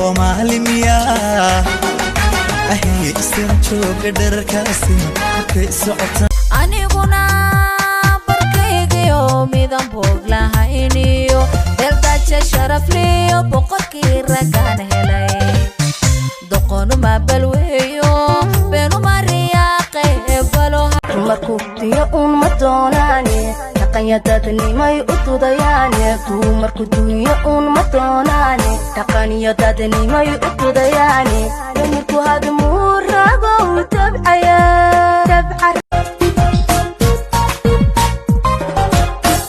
Soomaali miyaa ahay? Isan jooga dherarkaasi markay socota. Aniguna barkaygiyo midan boog lahayniyo beeldaja sharafliyo boqorkii raggaan helay. Doqonuma balweeyo, beenuma riyaaqe balo. Dumarku dunyo uun ma doonaane, dhaqanya dadnimay u dudayaane. Dumarku dunyo uun ma doonaane, dhaqaniyo dadnimay u dudayaane. Damirku hadmuu ragow tabcaya tabca.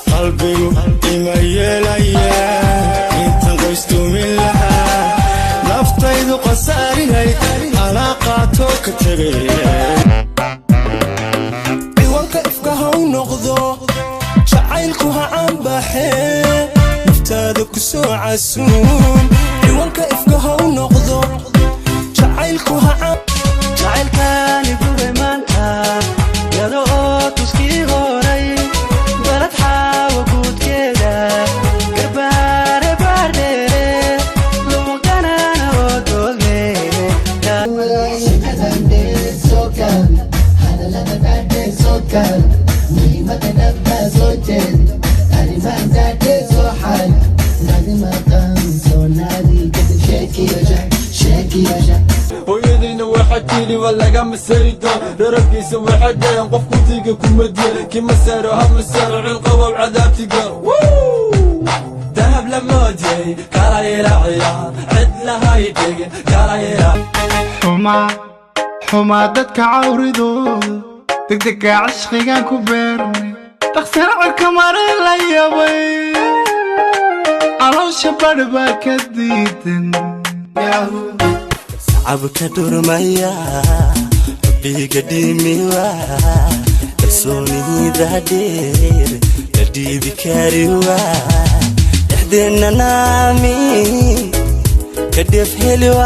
Qalbigu ima yeelaya intan qoystumin lahaa, naftaydu khasaarinay anaa qaatoo ka tegay. Ciwanka ifka ha u noqdo, jacaylku ha caanbaxee, naftaada ku soo casuum. Ciwanka ifka ha u noqdo, jacaylku ha caan. Jacaylkaani gubay maanta yado oo tuskii horay Balad Xaawo guudkeeda Garbaare Baardheere luuqanana oo doogle. Hooyadayna waxaa tiri waa lagama sari doon rarabkiisa. Waxay dhaheen qof kutiga kuma dila, kima saaro hama saaro cilqabow cadaabtiga. Dahab la moodiyey kala ilaaciya, cid lahay dhigin kala ilaa. Xumaa xumaa dadka cawridooda, degdega cishqigaan ku beernay, dhaqsana cirka mare la yabay, caloosha badh baa ka diidan. Sacabka dhurmaya rabbiga dhimiwa, kalsoonida dheer la dhiibi kariwa, dhexdeenna naami ka dheef heliwa.